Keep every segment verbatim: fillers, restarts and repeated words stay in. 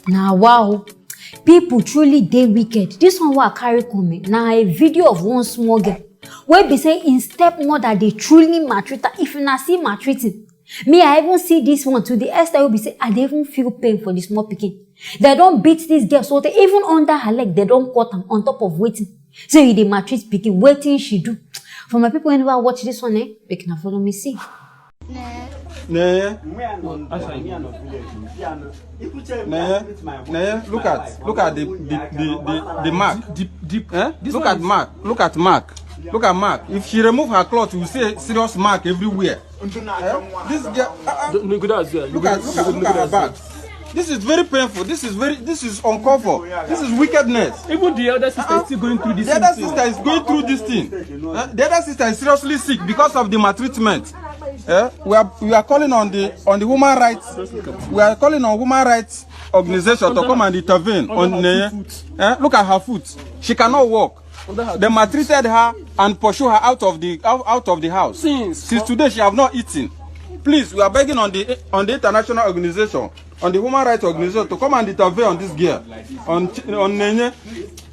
Na wow. People truly dey wicked. This one wey I carry come, eh, na a video of one small girl wey be say im stepmother dey truly maltreat her. If una see maltreating, me, I even see this one to the extent wey be say I dey even feel pain for the small pikin. Dem don beat this girl so tey even under her leg dem don cut am, on top of wetin? Say you dey maltreat pikin, wetin she do? For my people wey never watch this one, eh, make una follow me see. Ne, ne, ne, look at, look at the the the the, the mark. Deep, deep. Eh? Look at mark. Look at mark. Look at mark. If she remove her cloth, you see serious mark everywhere. Eh? This girl, uh, uh, No, no, go down as well. Look at, look at, look at her back. This is very painful. This is very, this is uncalled for. This is wickedness. Even the other sister is still going through this The other thing. Sister is going through this thing. Eh? The other sister is seriously sick because of the maltreatment. Eh? We are, we are calling on the, on the human rights. We are calling on human rights organization to come and intervene on Neye. Eh? Look at her foot. She cannot walk. They maltreated her and pursue her out of the, out, out of the house. Since today, she have not eaten. Please, we are begging on the, on the international organization, on the human rights organization, to come and intervene on this girl, on Ch- on Nenye.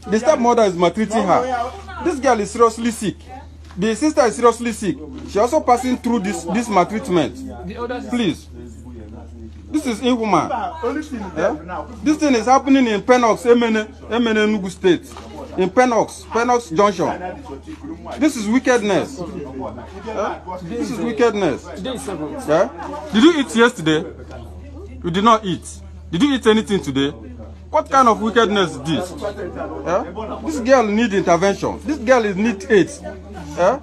The stepmother is maltreating her. This girl is seriously sick. The sister is seriously sick. She also passing through this, this maltreatment. Please, this is inhuman. Eh? This thing is happening in Penox, Emene, Emene, Enugu State. In Penox, Penox Junction. This is wickedness. Eh? This is wickedness. Eh? Did you eat yesterday? You did not eat. Did you eat anything today? What kind of wickedness is this? Eh? This girl need intervention. This girl is need aid. Eh?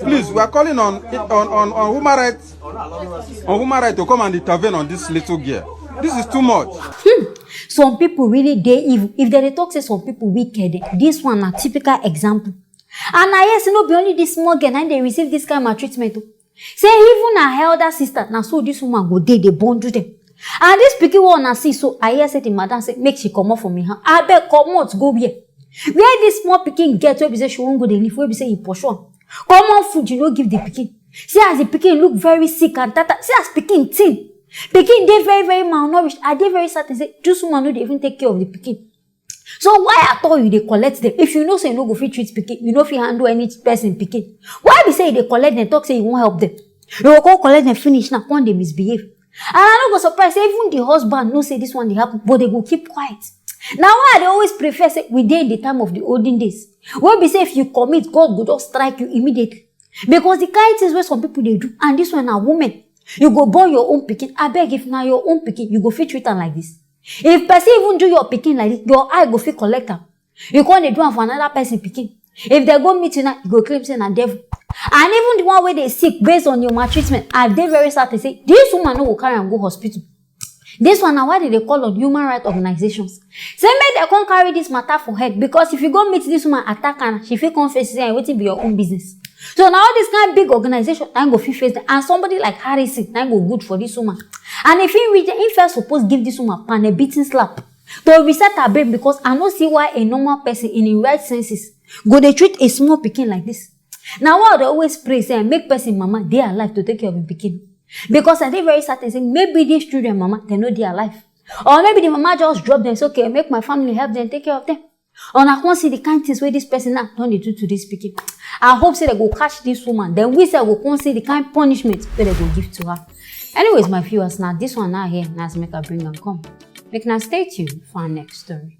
Please, we are calling on, on, on, on human rights, on human rights to come and intervene on this little girl. This is too much. Some people really dey evil. If dem dey talk say some people wicked, eh, this one na typical example. And I hear say no be only this small girl na im dey receive this kind maltreatment o. Say even her elder sister, na so this woman go dey dey bundle them. And this pikin wey una see so, I hear say the madam say make she comot from im hand. Abeg, comot go where? Where this small pikin get wey be say she wan go dey live, wey be say e pursue am? Common food you no give the pikin. See as the pikin look very sick and tata. See as pikin thin. Pikin dey very, very malnourished. I dey very certain say this woman no dey even take care of the pikin. So why at all you dey collect them? If you know say you no go fit treat pikin, you no fit handle any person pikin, why be say you dey collect them, talk say you wan help them? You go come collect them finish now, come dey misbehave. And I no go surprise say even the husband know say this one dey happen, but they go keep quiet. Na why I dey always prefer say we dey in the time of the olden days, wey be say if you commit, God go just strike you immediately. Because the kind things wey some people dey do, and this one na woman, you go born your own pikin. Abeg, if na your own pikin, you go fit treat am like this? If person even do your pikin like this, your eye go fit collect am. You come dey do am for another person pikin. If dem go meet you now, you go claim say na devil. And even the one wey dey sick, based on your maltreatment, I dey very certain say this woman no go carry am go hospital. This one na why dem dey call on human rights organizations say make dem come carry this matter for head, because if you go meet this woman, attack her, she fit come face say wetin be your own business. So na all this kind big organization na im go fit face them, and somebody like Harrison na im go good for this woman. And if he reach there, he first suppose give this woman pan a beating slap to reset her brain, because I no see why a normal person in him right senses go dey treat a small pikin like this. Na why I dey always pray say make person mama dey alive to take care of him pikin, because I dey very certain say maybe these children mama dem no dey alive, or maybe the mama just drop them, say okay, make my family help them take care of them. Una come see the kind things wey this person now don dey do to this pikin. I hope say dem go catch this woman, then we sef go come see the kind punishment wey dem go give to her. Anyways, my viewers, na this one now here na as make I bring am come. Make una stay tuned for our next story.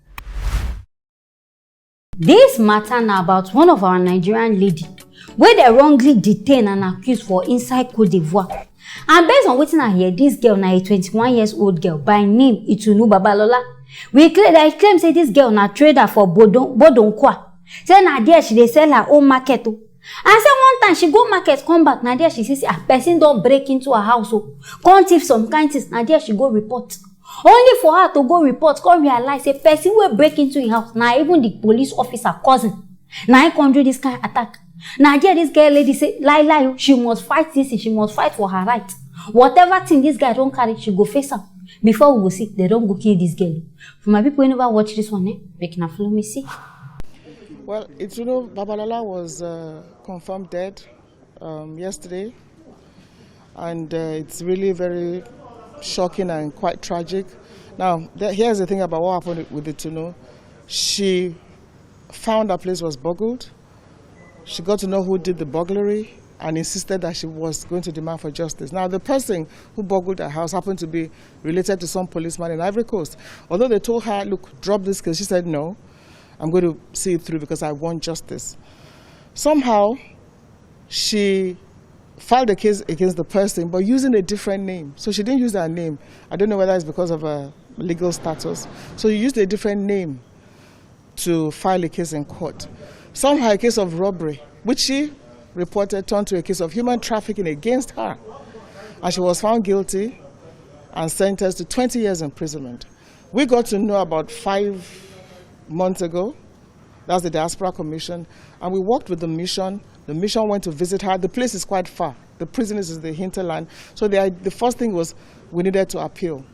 This matter na about one of our Nigerian lady wey dem wrongly detain and accuse for inside Cote d'Ivoire. And based on wetin I hear, this girl na a twenty-one years old girl by name Itunu Babalola. We claim, dem claim say this girl na trader for Bodon, Bodonkwa. Say na there she dey sell her own market o. And say one time she go market, come back, na there she see say ah, person don break into her house o, come thief some kind things. Na there she go report. Only for her to go report, come realize say person wey break into im house na even the police officer cousin. Na im come do this kind attack. Na there this girl lady say lie lie o, she must fight this thing, she must fight for her right. Whatever thing this guy don carry, she go face am. Before we go see, dem don go kill this girl. For my people wey never watch this one, eh, make una follow me see. Well, Itunu Babalola was uh, confirmed dead um, yesterday, and uh, it's really very shocking and quite tragic. Now, the, here's the thing about what happened with the Tunu. She found her place was burgled. She got to know who did the burglary and insisted that she was going to demand for justice. Now, the person who burgled her house happened to be related to some policeman in Ivory Coast. Although they told her, "Look, drop this case," she said, "No, I'm going to see it through because I want justice." Somehow, she filed a case against the person, but using a different name. So she didn't use her name. I don't know whether it's because of her legal status. So she used a different name to file a case in court. Somehow, a case of robbery, which she reported, turned to a case of human trafficking against her. And she was found guilty and sentenced to twenty years imprisonment. We got to know about five months ago. That's the Diaspora Commission. And we worked with the mission. The mission went to visit her. The place is quite far. The prison is in the hinterland. So the, the first thing was, we needed to appeal.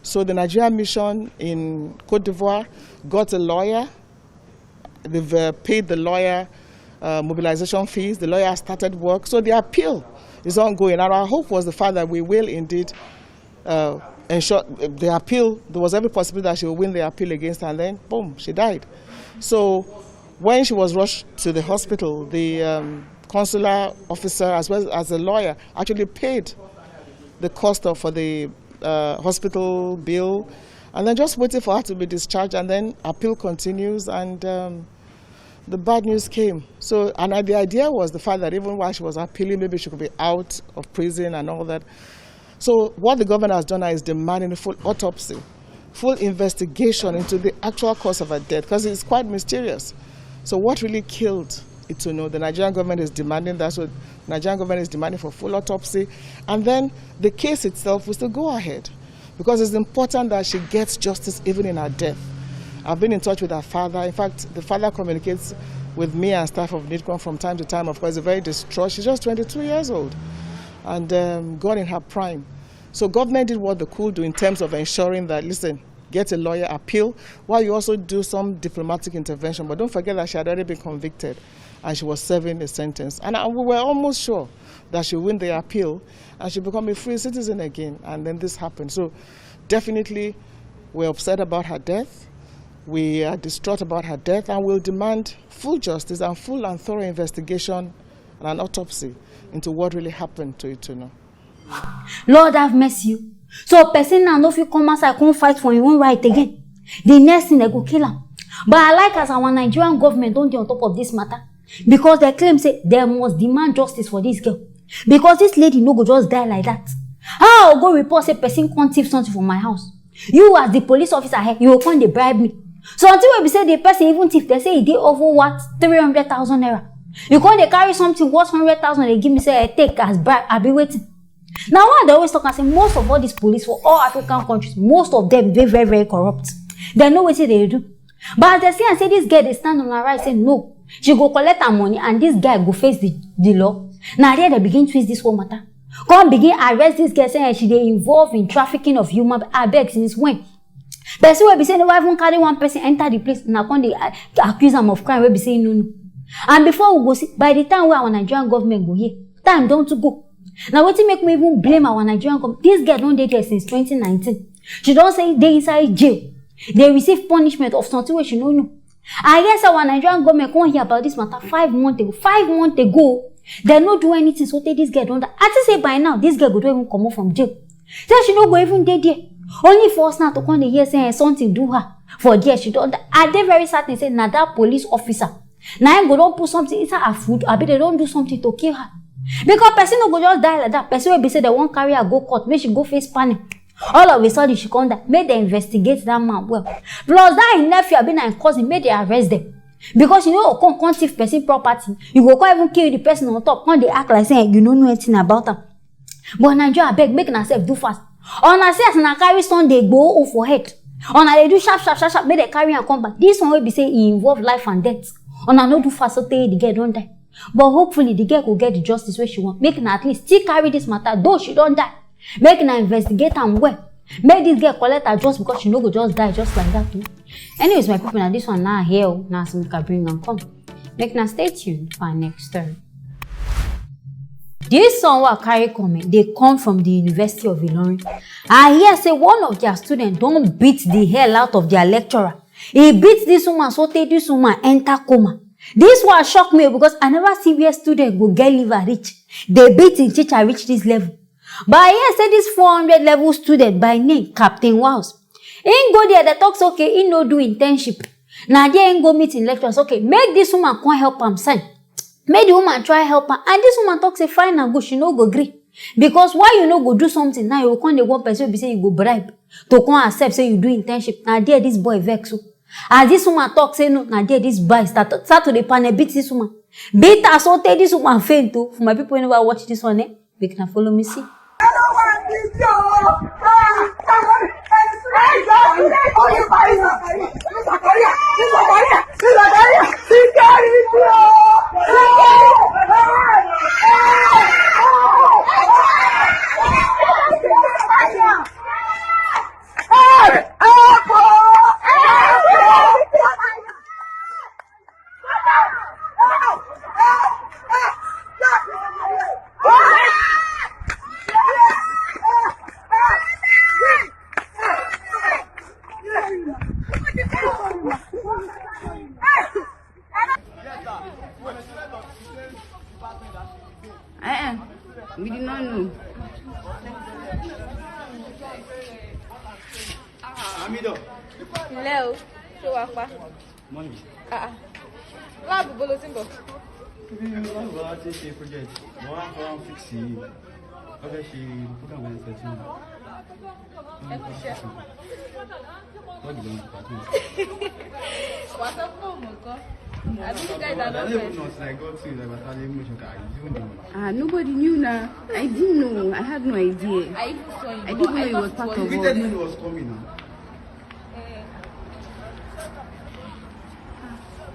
So the Nigerian mission in Cote d'Ivoire got a lawyer. They've uh, paid the lawyer uh, mobilization fees. The lawyer has started work. So the appeal is ongoing. And our hope was the fact that we will indeed uh, ensure the appeal. There was every possibility that she will win the appeal against her, and then, boom, she died. So when she was rushed to the hospital, the um, consular officer, as well as the lawyer, actually paid the cost of, for the uh, hospital bill, and then just waiting for her to be discharged, and then appeal continues, and um, the bad news came. So, and uh, the idea was the fact that even while she was appealing, maybe she could be out of prison and all that. So what the government has done now is demanding a full autopsy, full investigation into the actual cause of her death, because it's quite mysterious. So what really killed Itunu? The Nigerian government is demanding that. So Nigerian government is demanding for full autopsy, and then the case itself will still go ahead, because it's important that she gets justice even in her death. I've been in touch with her father. In fact, the father communicates with me and staff of NIDCOM from time to time. Of course, he's very distraught. She's just twenty-two years old and um, gone in her prime. So government did what they could do in terms of ensuring that, listen, get a lawyer, appeal, while you also do some diplomatic intervention. But don't forget that she had already been convicted and she was serving a sentence. And uh, we were almost sure that she win the appeal and she become a free citizen again. And then this happened. So definitely, we're upset about her death. We are distraught about her death, and we'll demand full justice and full and thorough investigation and an autopsy into what really happened to Itunu. Lord have mercy o. So person now no fit come outside come fight for him own right again. The next thing, they go kill am. But I like as our Nigerian government don dey on top of this matter, because they claim say they must demand justice for this girl, because this lady no go just die like that. How I go report say person come thief something from my house? You, as the police officer here, you go come dey bribe me? Something wey be say the person even thief, they say e dey over what, three hundred thousand naira. You come dey carry something worth hundred thousand, they give me say, "I take as bribe," abi wetin? Now, why I dey always talk and say most of all these police for all African countries, most of them dey very, very corrupt. They know wetin they do. But as they see and say this girl dey stand on her right, say no, she go collect her money and this guy go face the, the law. Now there they begin twist this whole matter. Come begin arrest this girl, saying she dey involve in trafficking of human. Abeg, since when? Person wey be say never even carry one person enter the place, na come dey uh, accuse am of crime wey be say no, no. And before we go see, by the time wey our Nigerian government go here, time don too go. Na wetin make me even blame our Nigerian government. This girl don dey there since twenty nineteen. She don say dey inside jail, dey receive punishment of something wey she no know. I hear say our Nigerian government come hear about this matter five months ago. Five months ago, they no do anything, so tey this girl don die. I think say by now this girl go don even comot from jail. Say she no go even dey there. Only for us now to come dey hear say eh, something do her for there, she don die. I dey very certain say na that police officer na him go don put something inside her food, abi they don do something to kill her. Because person no go just die like that. Person wey be say they wan carry her go court, make she go face panel. All of a sudden she come die. Make they investigate that man well. Plus that him nephew, abi na him cousin, make they arrest them. Because you no go come come thief person property, you go come even kill the person on top, come dey act like say eh, you no know anything about am. But Nigeria, abeg, make una sef do fast. Una see as una carry Sunday Igboho own for head. Una dey do sharp sharp sharp sharp make dem carry am come back. This one wey be say e involve life and death. Una no do fast so tey the girl don die. But hopefully the girl go get the justice wey she want. Make una at least still carry this matter, though she don die. Make una investigate am well. Make this girl collect her just because she no go just die just like that o. Anyways, my people, na this one now here o. Na as make I bring am come. Make una stay tuned for our next story. This song wey I carry come, eh, dey come from the University of Ilorin. I hear say one of their students don beat the hell out of their lecturer. He beat this woman so tey this woman enter coma. This one shock me because I never see where student go get liver reach. Dey beat him teacher reach this level. But I hear say this four hundred level student by name Captain Wows, he go there, dey talk say, okay, he no do internship. Na there he go meet him lecturer say, okay, make this woman come help am sign. Make the woman try help am. And this woman talk say, fine and good, she no go gree. Because why you no go do something now, you go come dey want person wey be say you go bribe to come accept say you do internship. Na there this boy vex o. As this woman talk say no, na there this boy start, start to dey panel beat this woman. Beat her so tey this woman faint o. For my people wey never watch this one, eh, make una follow me see. Eh, eh, we did not know. Amido. Hello. Ṣé wàá pa? Morning. Ah, ah. Láàbù bó ló ti ń bọ̀? Láàbù bá ti ṣe project. Mo wá fọwọ́n fix yìí. Wọ́n fẹ́ ṣe program ẹ̀ thirteen. Ẹ kú iṣẹ́. Wọ́n jù lọ ní department. Wàá sọ fún ọmọ kan. Àbí you guys are not friends? I don't even know until I got to the department. I don't know. Ah, nobody knew now. I didn't know. I had no idea. I even saw him. I didn't know he was part of us. You didn't know he was coming now. Eh.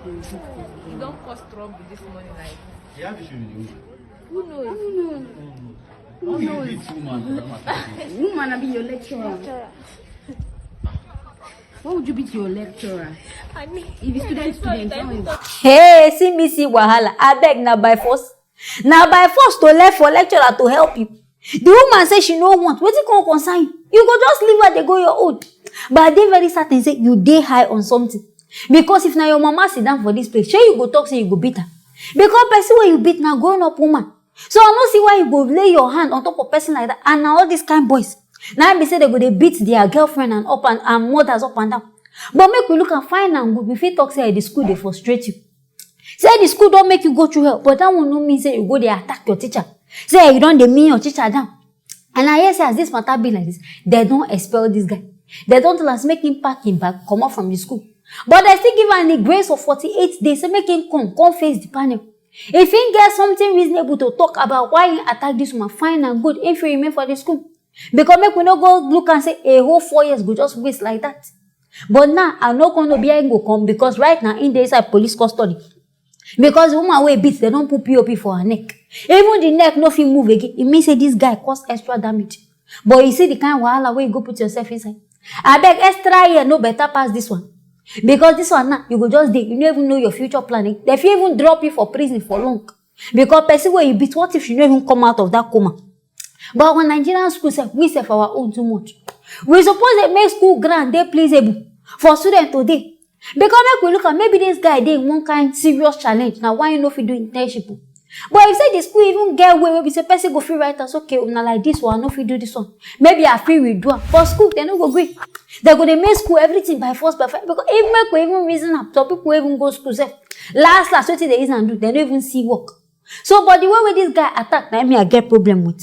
You don't cause trouble this morning, like. You have issue with the woman. Who knows? Who knows? Who knows? Woman, I be your lecturer. Why would you beat your lecturer? I mean, if the student, student, don't. Hey, see me, see wahala. Abeg, na by force. Na by force to left for lecturer to help you. The woman say she no want. Wetin come concern you? You go just leave her, dey go your own. But I dey very certain say you dey high on something. Because if na your mama sit down for this place, shey you go talk say you go beat her? Because person wey you beat na grown up woman. So I no see why you go lay your hand on top of person like that. And na all these kind boys, na im be say they go dey beat their girlfriend and up and, and mothers up and down. But make we look am fine and good. We fit talk say the school dey frustrate you. Say the school don make you go through hell, but that one no mean say you go dey attack your teacher. Say you don dey mean your teacher down. And I hear say as this matter be like this, they don expel this guy. They don tell am say make him pack him bag, comot from the school. But they still give am the grace of forty-eight days, say make him come, come face the panel. If he get something reasonable to talk about why he attack this woman, fine and good, if he remain for the school. Because make we no go look and say a whole four years go just waste like that. But now, I no come know where he go come, because right now, he dey inside police custody. Because the woman wey beat, they don put P O P for her neck. Even the neck no fit move again. E mean say this guy cause extra damage. But you see the kind wahala wey you go put yourself inside. Abeg, extra year no better pass this one. Because this one now, you go just dey, you no even know your future planning. They fit even drop you for prison for long. Because person wey you beat, what if she no even come out of that coma? But our Nigerian school sef, we sef our own too much. We suppose dey make school ground dey pleasable for student to dey. Because make we look am, maybe this guy dey in one kind serious challenge, na why he no fit do internship o. But if say the school even get way wey be say person go fit write am say, okay, una like this one, I no fit do this one. Maybe I fit redo am. For school, they no go gree. They go dey make school everything by force, by fire. Because if make we even reason am, some people wey even go school sef, last last, wetin they use am do? They no even see work. So, but the way wey this guy attack, na me I get problem with.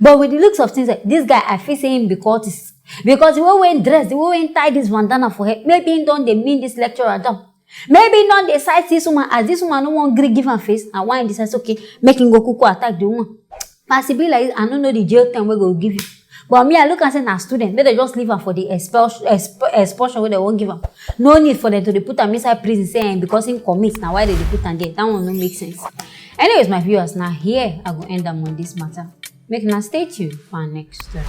But with the looks of things, eh, this guy, I feel say him be cultist. Because the way wey him dress, the way wey him tie this bandana for head, maybe him don dey mean this lecturer down. Maybe him don dey sight this woman, as this woman no wan gree give am face, na why him decide say, okay, make him go kuku attack the woman. As e be like this, I no know the jail term wey go give you. But me, I look and say na student, make they just leave am for the expel-, exp-, expulsion wey they wan give am. No need for them to dey put am inside prison, say, eh, because him commit, na why they dey put am there. That one no make sense. Anyways, my viewers, na here I go end am on this matter. Make una stay tuned for our next story.